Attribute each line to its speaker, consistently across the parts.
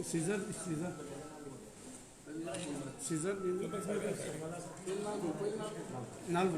Speaker 1: Scissor scissor scissor नाल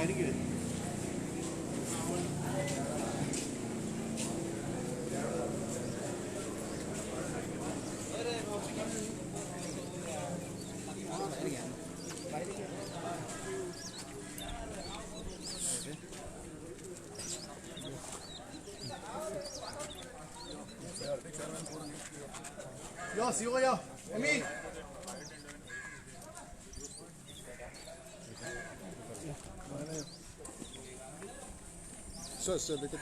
Speaker 1: भायर घे.
Speaker 2: Yo, sigo yo. Emi.
Speaker 3: Sir, sir, look at.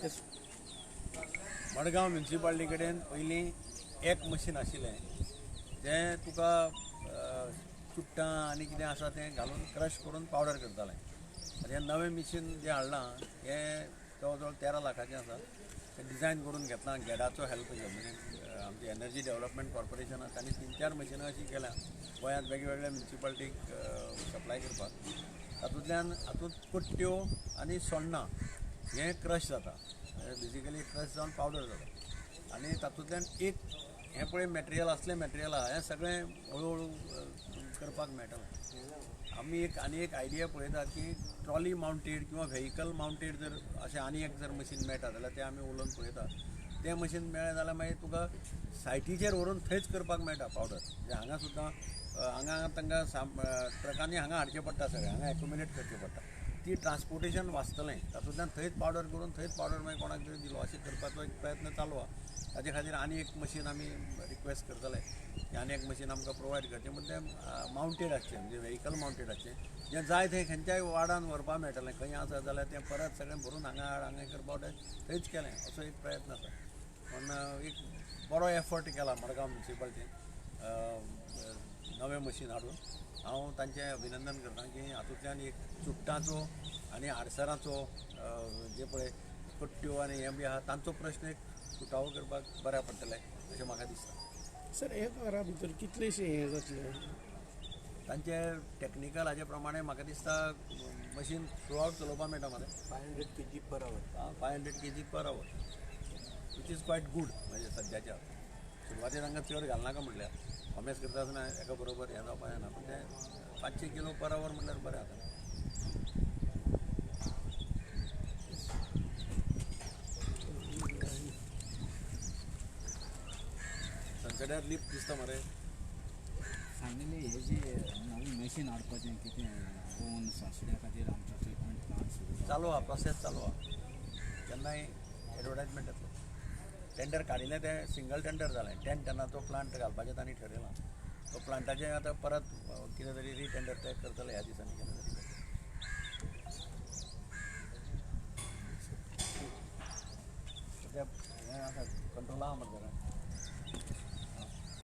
Speaker 1: Yes.
Speaker 4: Madgaon municipality कडेन पयलीं एक मशीन आशिल्लें जें तुका चुट्टां आनी कितें आसा तें घालून क्रश करून पावडर करतालें. आनी हें नवें मशीन जें हाडलां हें जवळ जवळ 13 लाखाचें आसा. तें डिजायन करून घेतलां गॅडाचो हेल्प घेवन, म्हणजे आमची एनर्जी डेव्हलपमेंट कॉर्पोरेशन आसा तांणी 3-4 मशिनां अशीं केल्यां गोंयांत वेगवेगळ्या म्युनिसिपालिटीक सप्लाय करपाक. तातूंतल्यान हातूंत कट्ट्यो आनी सोण्णां हें क्रश जाता, बेजिकली क्रश जावन पावडर जाता आनी तातूंतल्यान एक हें पळय मॅटेरियल असलें मॅटेरियल आहा हें सगळें हळू हळू करपाक मेळटलें. आमी एक आनी एक आयडिया पळयतात की ट्रॉली मावंटेड किंवा व्हेकल मावंटेड जर अशें आनी एक जर मशीन मेळटा जाल्यार तें आमी उलोवन पळयतात. तें मशीन मेळ्ळें जाल्यार मागीर तुका सायटीचेर व्हरून थंयच करपाक मेळटा पावडर. म्हणजे हांगा सुद्दां हांगा तांकां ट्रकांनी हांगा हाडचें पडटा, सगळें हांगा एक्युमुलेट करचें पडटा, ती ट्रान्सपोर्टेशन वाचतलें. तातूंतल्यान थंयच पावडर करून थंयच पावडर मागीर कोणाक तरी दिलो अशें करपाचो एक प्रयत्न चालू आहा. ताजे खातीर आनी एक मशीन आमी रिक्वेस्ट करतले की आनी एक मशीन आमकां प्रोवायड करचें, पूण तें मावंटेड आसचें, म्हणजे व्हेकल मावंटेड आसचें, जें जाय थंय खंयच्याय वार्डान व्हरपाक मेळटलें. खंय आसा जाल्यार तें परत सगळें भरून हांगा हाड हांगा करपाक थंयच केलें असो एक प्रयत्न आसा. पूण एक बरो एफर्ट केला मडगांव म्युनिसिपालिटीन नवें मशीन हाडून. हांव तांचें अभिनंदन करता की हातूंतल्यान एक चुट्टांचो आनी आडसरांचो जे पळय कट्ट्यो आनी हें बी आहा तांचो प्रश्न एक सुटावो करपाक बऱ्याक पडटलें अशें म्हाका दिसता.
Speaker 1: सर, एक वरा भितर कितलेशें हें जातलें?
Speaker 4: तांचे टॅक्निकल हाजे प्रमाणे म्हाका दिसता मशीन थ्रू आवट चलोवपाक मेळटा मरे.
Speaker 5: 500 kg per hour.
Speaker 4: 500 kg per hour, which is quite good. म्हणजे सद्याच्या सुरवातेक तांकां चड घालनाका म्हटल्यार अभ्यास करता आसतना एका बरोबर हें जावपाक जायना, पूण तें 500 किलो पर our म्हटल्यार बरें आसा. सनसेटार लिफ्ट दिसता मरे.
Speaker 5: फायनली हे जे नवीन मशीन हाडपाचें कितें गोवन सांसड्या खातीर आमचो ट्रिटमेंट प्लांट सुरू
Speaker 4: चालू आहा, प्रोसेस चालू आहा. केन्नाय एडवर्टायजमेंट येतलो. टेंडर काडिल्लें तें सिंगल टेंडर जालें. 10 टनाचो प्लांट घालपाचें तांणी ठरयलां. तो प्लांटाचें आतां परत कितें तरी रिटेंडर ते करतले ह्या दिसांनी केन्ना तरी. सद्या हें आसा कंट्रोल आहा मरे.